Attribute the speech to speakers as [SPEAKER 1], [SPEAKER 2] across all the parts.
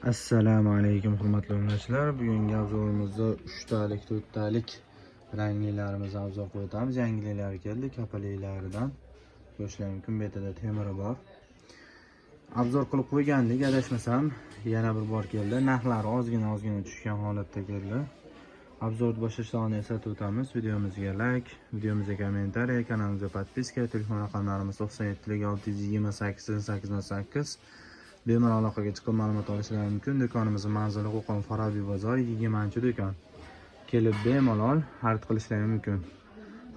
[SPEAKER 1] Assalomu alaykum, hurmatli obunachilar. Bugungi обзор imizda uchtalik, to'rttalik ranglilarimizni обзор qilib o'tamiz. Yangilari keldi, kapaliklaridan. Ko'rishlar mumkin, bu yerda temiri bor. Обзор qilib qo'ygandik, adashmasam, yana bir bor keldi. Narxlari ozgina ozgina tushgan holatda keldi. Обзор boshlashdan oldin eslatib o'tamiz. Videomizga like, videomizga комментарий, kanalimizga подписка, telefon raqamlarimiz 97 628 808. Bemalol aloqaga chiqib, ma'lumot olishlari mumkin. Do'konimizning manzili Qo'qon, Farabiy bozori, 20-do'kon. Kelib bemalol xarid qilishlari mumkin.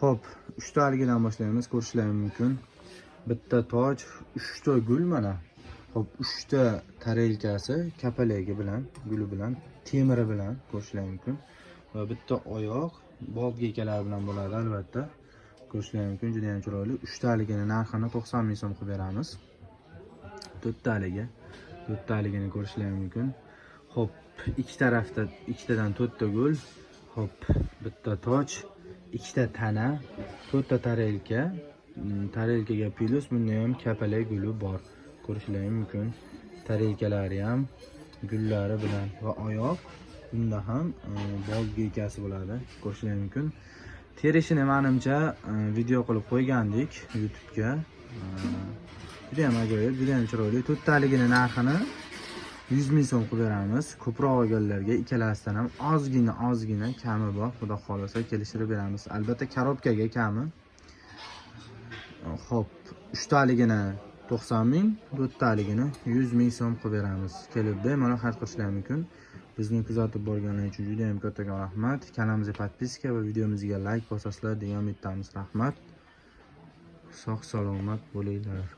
[SPEAKER 1] Xo'p, uchtaligidan boshlaymiz, ko'rishlari mumkin. Bitta toj, uchta gul mana. Xo'p, uchta tarelkasi kapalagi bilan, guli bilan, temiri bilan ko'rishlari mumkin. Va bitta oyoq болт gaykalari bilan bo'ladi albatta. Ko'rishlari mumkin, juda ham chiroyli. Uchtaligini narxini 90 ming so'm qilib beramiz. To'rttaligi, to'rttaligini ko'rishlari mumkin. Xo'p, ikki tarafda ikkitadan to'rtta gul. Xo'p, bitta toj, ikkita tana, to'rtta tarelka. Tarelkaga плюс bunda ham kapalak guli bor. Ko'rishlari mumkin. Tarelkalari ham gullari bilan va oyoq bunda ham болт gaykasi bo'ladi. Ko'rishlari mumkin. Terishini manimcha video qilib qo'ygandik YouTube'ga. Juda ham ajoyib, juda ham chiroyli. To'rttaligini narxini 100 ming so'm qilib beramiz. Ko'proq olganlarga ikkalasidan ham ozgina ozgina kami bor. Xudo xohlasa, kelishtirib beramiz. Albatta, коробка ga kami. Xo'p, uchtaligini 90 ming, to'rttaligini 100 ming so'm qilib beramiz. Kelib bemalol xarid qilishlari mumkin. Bizni kuzatib borganlar uchun juda ham kattakon rahmat. Kanalimizga подписка va videomizga like bosasizlar degan umiddamiz. Rahmat. Sog' salomat bo'linglar.